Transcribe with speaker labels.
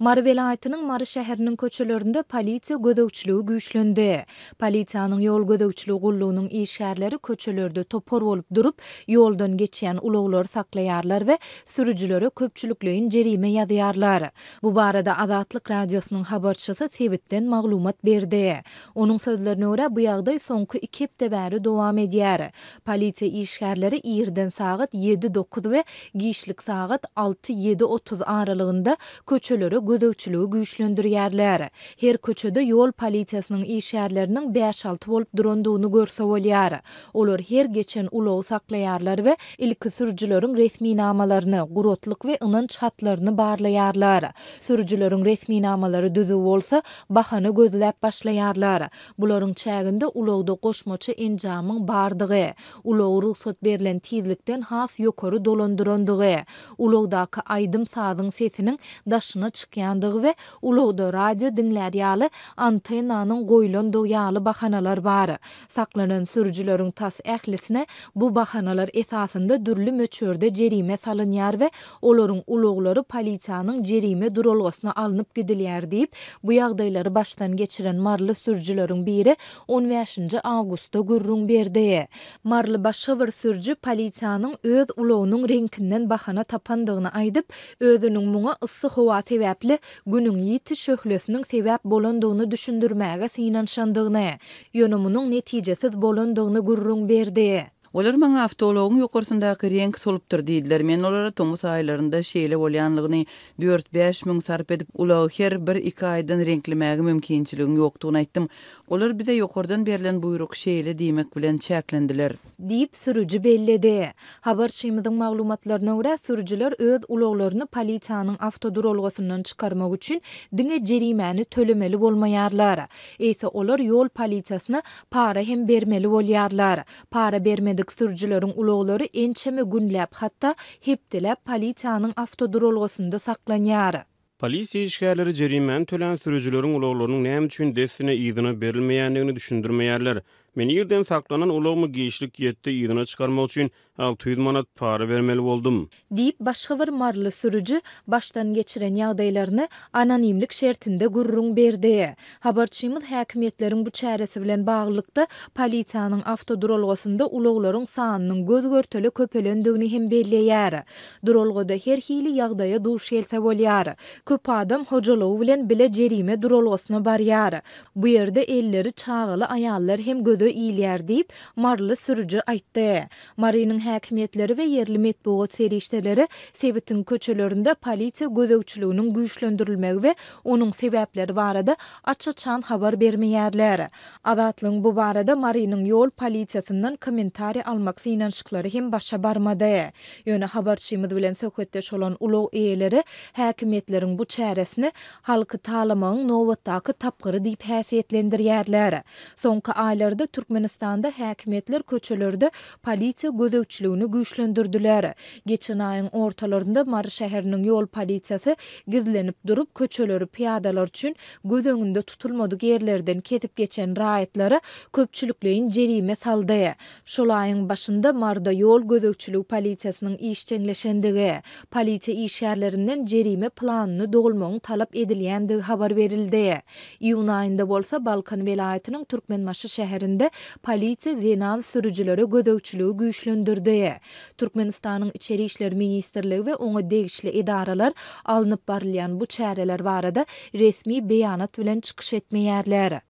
Speaker 1: Mary welaýatynyň Mary şäheriniň köçelerinde polisiýa gözegçiligi güýçlendi. Polisiýanyň ýol gözegçiligi gullugynyň işgärleri köçelerde topar bolup durup, ýoldan geçýän ulaglary saklaýarlar we sürüjilere köpçülikleýin jerime ýazýarlar. Bu barada Azatlyk Radiosynyň habarçysy sebitden maglumat berdi. Onuň sözlerine görä, bu ýagdaý soňky iki hepde bäri dowam edýär. Polisiýa işgärleri irden sagat ýedi-dokuz we giçlik sagat alty-ýedi 30 aralygynda köçelere gözegçiligi güýçlendirýärler. Her köçede ýol polisiýasynyň işgärleriniň bäş-alty bolup durandygyny görse bolýar. Olar her geçen ulagy saklaýarlar we ilki sürüjileriň resminamalaryny, guratlyk we ynanç hatlaryny barlaýarlar. Sürüjileriň resminamalary düzüw bolsa, bahana gözläp başlaýarlar. Bularyň çäginde ulagda goşmaça enjamyň bardygy, ulagy rugsat berlen tizlikden has ýokary dolandyrandygy, ulagdaky aýdym-sazyň sesiniň daşyna çykýandygy we ulagda radio diňlär ýaly antennanyň goýlandygy ýaly bahanalar bar. Saklanan sürüjileriň tas ählisine bu bahanalar esasynda dürli möçberde jerime salynýar we olaryň ulaglary polisiýanyň jerime duralgasyna alnyp gidilýär diýip, bu ýagdaýlary başdan geçiren maryly sürüjileriň biri on bäşinji awgustda gürrüň berdi. Maryly başga bir sürüji polisiýanyň öz ulagynyň reňkinden bahana tapandygyny aýdyp, özüniň muňa yssy howa sebäpli Günüň ýiti şöhlesiniň sebäp bolandygyny düşündirmäge synanyşandygyny, ýöne munuň netijesiz bolandygyny gürrüň berdi.
Speaker 2: Olar maňa awtoulagyň ýokarsyndaky reňk solupdyr diýdiler. Men olara tomus aýlarynda şeýle bolýanlygyny, dört-bäş müň sarp edip, ulagy her bir-iki aýdan reňklemäge mümkinçiligiň ýokdugyny aýtdym. Olar bize ýokardan berlen buýruk şeýle diýmek bilen çäklendiler.
Speaker 1: Diýip, sürüji belledi. Habarçymyzyň maglumatlaryna görä, sürüjiler öz ulaglaryny polisiýanyň awtoduralgasyndan çykarmak üçin diňe jerimäni tölemeli bolmaýarlar. Eýse olar ýol polisiýasyna para hem bermeli bolýarlar. Para bermedik sürüjileriň ulaglary ençeme günläp, hatda hepdeläp polisiýanyň awtoduralgasynda saklanýar.
Speaker 3: Polisiýa işgärleri jerimäni tölän sürüjileriň ulaglarynyň näme üçin dessine yzyna berilmeýändigini düşündirmeýärler. Men irden saklanan ulagymy giçlik ýetde yzyna çykarmak üçin 600 manat para bermeli boldum.
Speaker 1: Diýip, başga bir maryly sürüji başdan geçiren ýagdaýlaryny anonimlik şertinde gürrüň berdi. Habarçymyz häkimiýetleriň bu çäresi bilen baglylykda, polisiýanyň awtoduralgasynda ulaglaryň sanynyň göz-görtele köpelendigini hem belleýär. Duralgada her hili ýagdaýa duş gelse bolýar. Köp adam hojalygy bilen bile jerime duralgasyna barýar. Bu ýerde elleri çagaly aýallar hem göze ilýär diýip, maryly sürüji aýtdy. Marynyň häkimiýetleri we ýerli metbugat serişdeleri sebitiň köçelerinde polisiýa gözegçiliginiň güýçlendirilmegi we onuň sebäpleri barada aç-açan habar bermeýärler. Azatlygyň bu barada Marynyň ýol polisiýasyndan kommentariý almak synanyşyklary hem başa barmady. Ýöne habarçymyz bilen söhbetdeş bolan ulag eýeleri häkimiýetleriň bu çäresini halky talamagyň nobatdaky tapgyry diýip häsiýetlendirýärler. Soňky aýlarda Türkmenistanda häkimiýetler köçelerde polisiýa gözegçiligini güýçlendirdiler. Geçen aýyň ortalarynda Mary şäheriniň ýol polisiýasy gizlenip durup, köçeleri pyýadalar üçin göz öňünde tutulmadyk ýerlerden kesip geçen raýatlara köpçülikleýin jerime saldy. Şol aýyň başynda Maryda ýol gözegçiligi polisiýasynyň işjeňleşendigi, polisiýa işgärlerinden jerime planyny dolmagyň talap edilýändigi habar berildi. Iýun aýynda bolsa Balkan welaýatynyň Türkmenbaşy şäherinde polisiýa zenan sürüjilere gözegçiligi güýçlendirdi. Türkmenistanyň Içeri işler ministrligi we oňa degişli edaralar alnyp barylýan bu çäreler barada resmi beýanat bilen çykyş etmeýärler.